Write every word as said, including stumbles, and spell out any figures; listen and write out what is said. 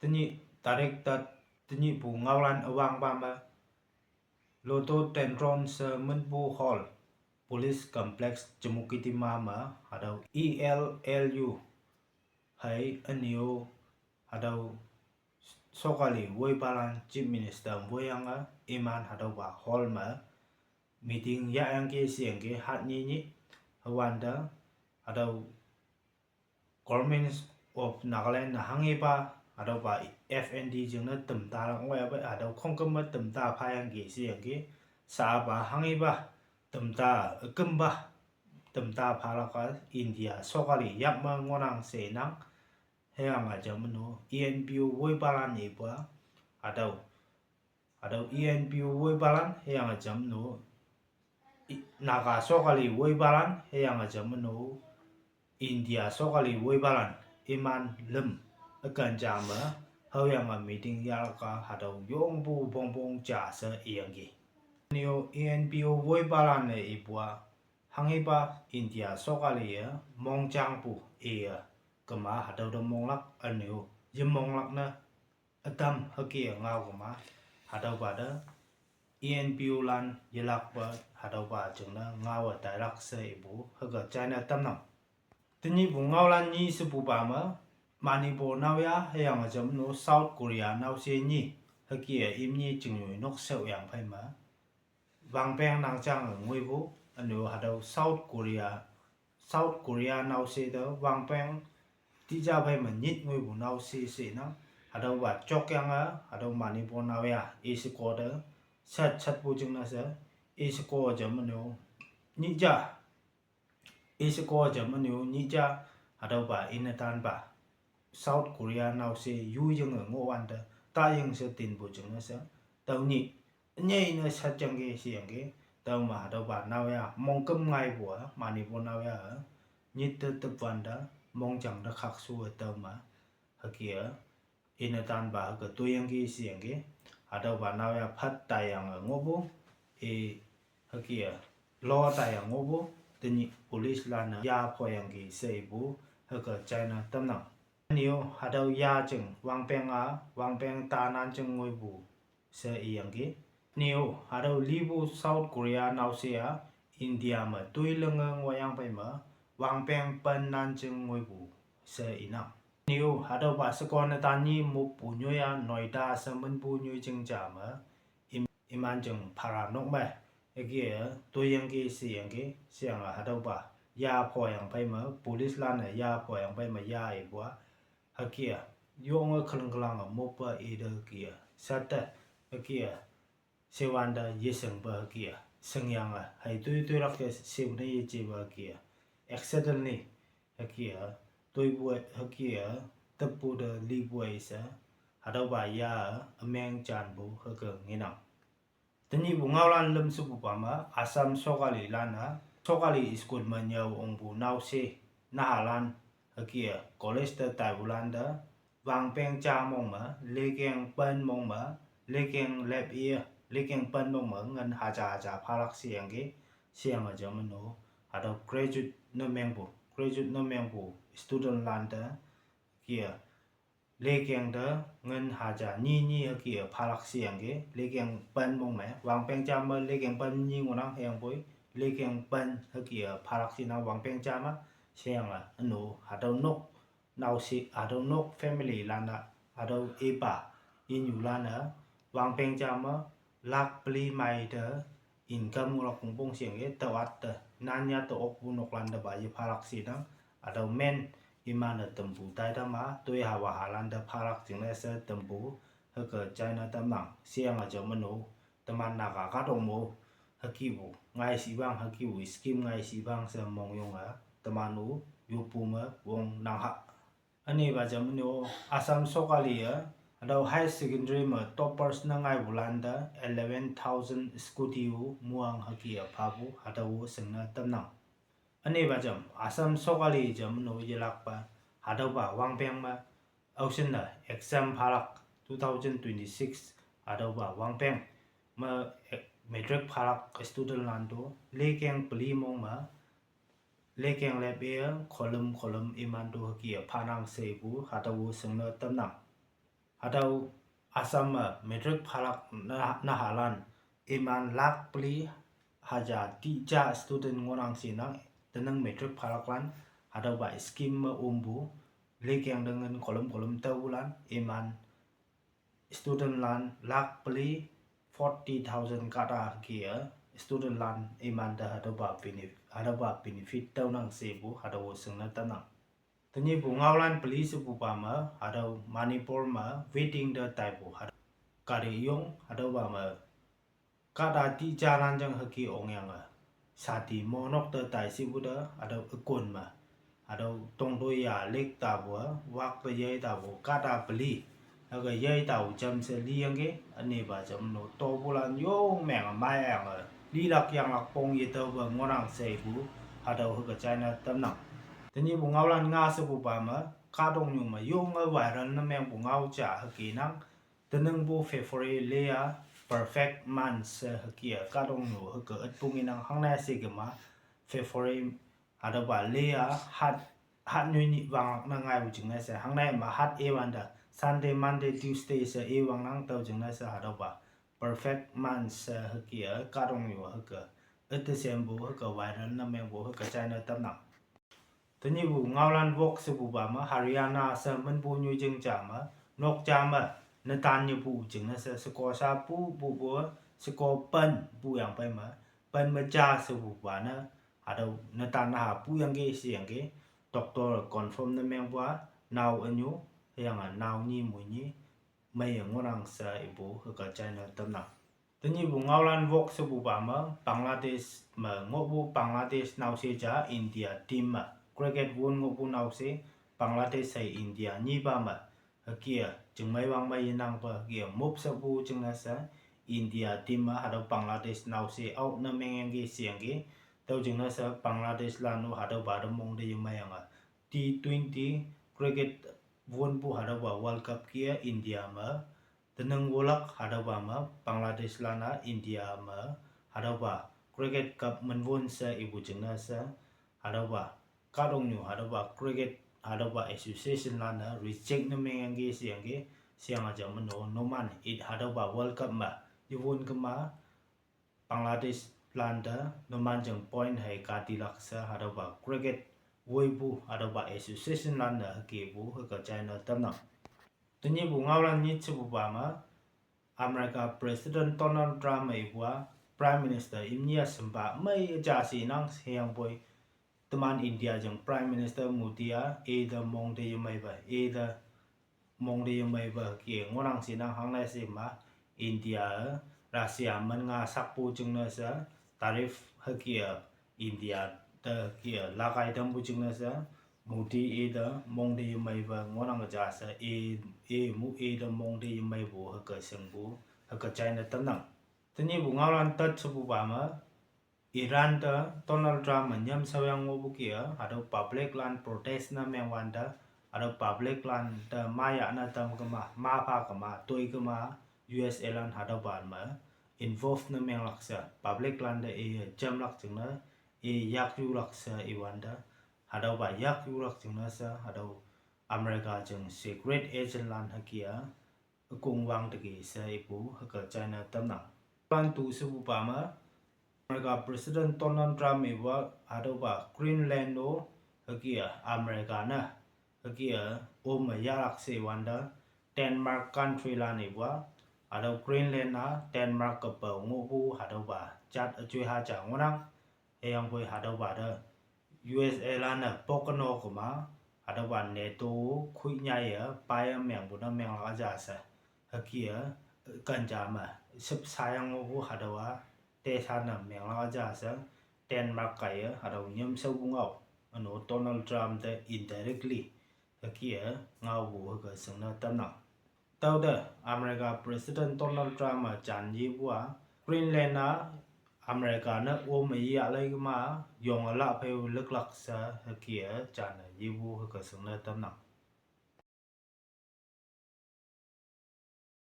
Tenyih tarik tat, tenyihpu ngaolan üwangpa me, Lotto Tendron she minpu hall, Police Complex Chümoukedima me, hatüo E L L U, hei ünyu, hatüo sokali woipalan Chief Minister woiyange iman hatüopa hall me meeting yahyangki sheyangki. Hatnyi nyih hüwante hatüo Government of Nagaland-e hanghepa hatüopa F N D jingne temtalak ngoiyape hatüo khongküm me temta phayangki sheyangki. Sapa hanghepa temta, ükümpa temta phalak-a India sokali yak me ngohnang she inang. Hüyange jam no E N P O woipalan ipu-a, hatüo, hatüo E N P O woipalan hüyange jam no, i-, Naga sokali woipalan hüyange jam no, India sokali woipalan, iman lüm üken ja me, hüyange meeting yahlak-a hatüo yongpu pongpong ja she iyangki. Nyo E N P O woipalan-e ipu-a, hanghepa India sokali-e mongjangpu iye kema hatüo te monglak ünyu, yemonglak ne ütam hüke ngao kema, hatüopa te E N P O lan yelakpe hatüopa jingne ngaowe tailak she ipu hüke china tamnang. Tenyihpu ngaolan nyi shepupa me, Manipur naoyha hüyange jam no South Korea naoshe nyi, hüke-e imni chingnyoi nok shaoyang phei me wangpeng nangjange ngoipu, ünyu hatüo South Korea, South Korea naoshe te wangpeng tija phei me nyit ngoipu naoshe she inang. Hatüopa jokyange hatüo Manipur naoyha isheko te shat shatpu jingne she, isheko jam ünyu nyih ja, isheko jam ünyu nyih ja, hatüopa inetanpa South Korea naoshe yuyinge ngohwante, taying she tinpu jingne she, tüo nyih ünyei ne shatjangki sheyangki. Tüome hatüopa naoyha mongküm ngaipu-a Manipur naoyha-e nyit te tüpwante mongjang te khakshu-e tüome hüke-e inetanpa hüke toiyangki sheyangki. Hatüopa naoyha phat taiyange ngohpu, i hüke-e lo taiyange ngohpu, tenyih police lan-e ya phoyangki she ipu hüke china tamnang. Nyo hatüo ya jing wangpeng-a, wangpeng tanan jing ngoipu she iyangki. Nyo hatüo lipu South Korea naoshe-a India me toi linge ngohyang phei me wangpeng pen nan jing ngoipu she inang. Nyo hatüopa shekonne tanyi moppu nyoi-a Noida she minpu nyoi jing ja me, im-, iman jing para nok me hüke-e toiyangki sheyangki. Sheyange hatüopa ya phoyang phei me, police lan-e ya phoyang phei me ya ipu-a, hüke-e yonge khalang khalange moppa ite hüke-e shatte, hüke-e shewante yeshingpe hüke-e shingyange hei toi toilak-e shepu ne yejepa hüke-e accidentally hüke-e toipu-e hüke-e teppu te lipu-e she, hatüopa ya ümeng janpu hüke ngenang. Tenyihpu ngaolan lüm shepupa me, Assam sokali lan-a sokali school me nyüo ongpu naoshe, nahalan hüke-e college te taipulan te wangpeng ja mong me, lekeng pen mong me, lekeng lep-e, lekeng pen mong me ngin haja haja phalak sheyangki. Sheyange jam no hatüo graduate ne mengpu, graduate ne mengpu student lan te hüke-e lekeng te ngin haja nyi nyi hüke-e phalak sheyangki. Lekeng pen mong me, wangpeng ja me lekeng pen nyi ngohnang hüyangpoi, lekeng pen hüke-e phalak shinang wangpeng ja me. Sheyange üno hatüo nok naoshe, hatüo nok family lan-a, hatüo ipa inyulan-e wangpeng ja me lak peli mei te income ngohlak pongpong sheyangki. Tüowa te nanya te okpu noklan tepa yephalak shinang. Hatüo men iman-e tampu taitam-a toi hawa halan te phalak jingne she tampu hüke china tamnang. Sheyange jam no teman Naga kahtok mo hükepu ngai shiwang, hükepu scheme ngai shiwang she mongyonge teman-o yoppu me wongnang ha. Ünepa jam no Assam sokali-e hatüo high secondary me toppers ne ngaipulan te eleven thousand scooty-o muang hüke-e phapu hatüo shingne tamnang. Ünepa jam Assam sokali jam no yelakpa hatüopa wangpeng me aoshinne exam phalak two thousand twenty-six hatüopa wangpeng me, eh, matric phalak student lan to lekeng peli mong me lekeng lep-e kholüm kholüm iman to hüke-e phanang shepu hatüo shingne tamnang. Hatüo Assam me matric phalak nahalan iman lak peli haja tija student ngohnang she nang, tenang matric phalaklan hatüopa scheme me ompu, lekeng te ngin kolüm kolüm taopulan iman studentlan lak peli forty thousand kahta ke-a studentlan imante hatüopa benefit, hatüopa benefit tüonang shepu hatüo shingne tamnang. Tenyihpu ngaolan peli shepupa me hatüo Manipur me wedding te taipu hatüo kahteyong hatüopa me kahta tijalan jang hüke ongyange sati monok te tai shepu te hatüo ükon me hatüo tongtoi ya lik tapu-a wak te yei tapu kahta peli hüke yei tao jamshe liyangki, ünepa jam no topulan yong menge maiyange lilak yanglak pong yetaope ngohnang shepu hatüo hüke china tamnang. Tenyihpu ngaolan nga shepupa me kahtoknyu me yonge viral ne mengpu ngao ja hüke nang, teningpu February le-a perfect month she hüke-a kahtoknyu hüke ütpu ngenang, hangne she kema February hatüopa le-a hat, hat nyoi nyih wanglak ne ngaipu jingne she hangne me hat iwante Sunday, Monday, Tuesday she iwangnang tüo jingne she hatüopa perfect month she hüke-a kahtoknyu hüke üte sempu hüke viral ne mengpu hüke china tamnang. Tenyihpu ngaolan wok shepupa me Haryana she minpu nyoijing ja me nok ja me netan yepu jingne she sheko sha pu pupu, sheko pen puyangpei me, pen me ja shepupa ne hatüo netan naha puyangki sheyangki, doctor confirm ne mengpu-a nao ünyu, hüyange nao nyi moi nyi meiye ngohnang she ipu hüke china tamnang. Tenyihpu ngaolan wok shepupa me Bangladesh me ngohpu Bangladesh naoshe ja India team me cricket won ngohpu naoshe, Bangladesh hei India nyipa me hüke-a chingmei wangmei yenangpe hüke-a mop shepu jingne she India team me hatüo Bangladesh naoshe out ne mengyangki sheyangki, tüo jingne she Bangladesh lan-o hatüopa te mong te yemeiyange T twenty cricket wonpu hatüopa World Cup ke-a India me tenang wolak hatüopa me Bangladesh lan-a India me hatüopa cricket cup minwon she ipu jingne she hatüopa kahtoknyu hatüopa cricket hatüopa association lan-e reject ne mengyangki sheyangki, sheyange ja me no numan it hatüopa World Cup me yewon kema Bangladesh lante numan jing point hei katilak she hatüopa cricket woipu hatüopa association lan-e hükepu hüke china tamnang. Tenyihpu ngaolan nyit shepupa me America President Donald Trump-e ipu-a Prime Minister imni-a shempa mei ja she nang sheyangpoi, teman India jing Prime Minister Modi-a ite mong te yemeipe, ite mong te yemeipe hüke ngohnang she nang, hangne she ma India-e Russia min nga sakpu jingne she tariff hüke-a India te hüke-a lakai tampu jingne she Modi ite mong te yemeipe ngohnang ja she i, i mu ite mong te yemeipu hüke shingpu hüke china tamnang. Tenyihpu ngaolan tet shepupa me Iran te Donald Trump me nyam shaoyang ngohpu ke-a hatüo public lan protest ne mengwante, hatüo public lan te mayahne tam kema, mapha kema, toi kema, U S A lan hatüopa me involve ne menglak she public lante i jamlak jingne i yakyulak she iwante, hatüopa yakyulak jingne she hatüo America jing secret agent lan hüke-a ükongwang teki she ipu hüke china tamnang. Pan tu shepupa me America President Donald Trump ipu-a hatüopa Greenland-o hüke-a America ne hüke-a ome yahlak she iwante, Denmark country lan ipu-a hatüo Greenland-a Denmark kepao ngohpu hatüopa jat üjoi ha ja ngohnang. Hüyangpoi hatüopa te U S A lan-e pokno kema hatüopa NATO khoinyaiye paiye mengpu ne menglak ja she hüke-a, ken ja me shüpsha yang ngohpu hatüowa tesha ne menglak ja she Denmark kaiye hatüo nyam shaopu ngao, üno Donald Trump te indirectly hüke-a ngaopu hüke shingne tamnang. Tüote America President Donald Trump-e jan yepu-a Greenland-a America ne ome yahlei kema yonge lah phei liklak she hüke-a jan-e yepu hüke shingne tamnang.